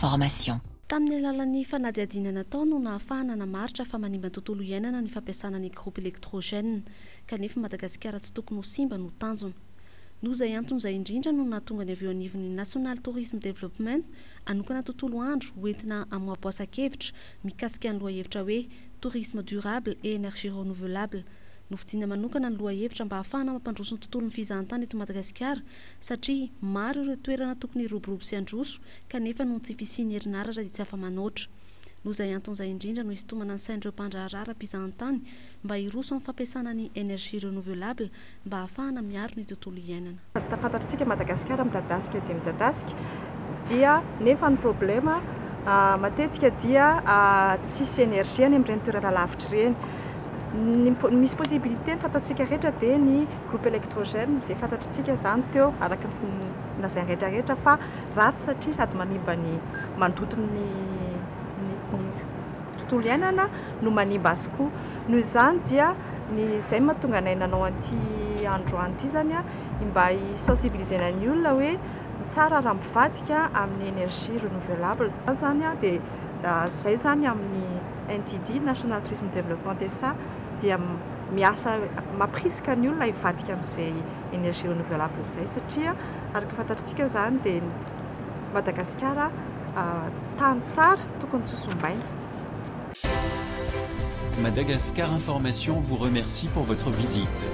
Information. Tamin'ny alalan'ny fanadihadiana natao no nahafahana namaritra fa manimba ny tontolo iainana ny fampiasana ny groupe électrogène, kanefa Madagasikara tsy tokony ho simba no tanjona. Noho izay antony izay indrindra no nahatonga ny avy eo anivon'ny National Tourism Development hanokana tontolo andro hoentina hamoaboasan-kevitra mikasika ny lohahevitra hoe Tourisme durable et énergie renouvelable. Nofidiana manokana ny lohahevitra mba hahafahana mampandroso ny tontolon'ny fizahantany eto Madagasikara satria maro ireo toerana tokony hiroborobo sy handroso kanefa noho ny tsy fisian'ny herinaratra dia tsy afa-manoatra. Noho izay antony izay indrindra no hisintomana ny sain'ireo mpandraharaha ara-pizahantany mba hiroso amin'ny fampiasana ny énergie renouvelable mba hahafahana miaro ny tontolo iainana. Fantatritsika Madagasikara midadasika dia midadasika dia nefa ny problema matetika dia tsisy énergie any amin'ireny toerana lavitra ireny. Ny misy possibilité ny fantatsika rehetra dia ny groupe électrogène izay fantatritsika izany teo araka ny lazainy rehetra rehetra fa ratsy satria sady manimba ny mandoto ny tontolo iainana no manimba azy koa. Noho izany dia ny izay mahatonga anay nanao an'ity androany ity izany mba hi-sensibiliser-na ny olona hoe tsara raha mivadika amin'ny énergie renouvelable. Izany dia izay izany amin'ny NTD, National Tourism Development SA, dia miasa mampirisika ny olona hivadika amin'izay énergie renouvelable izay satria araka ny fantatritsika izany dia Madagasikara tany tsara tokony tsy ho simbaina. Madagascar Information vous remercie pour votre visite.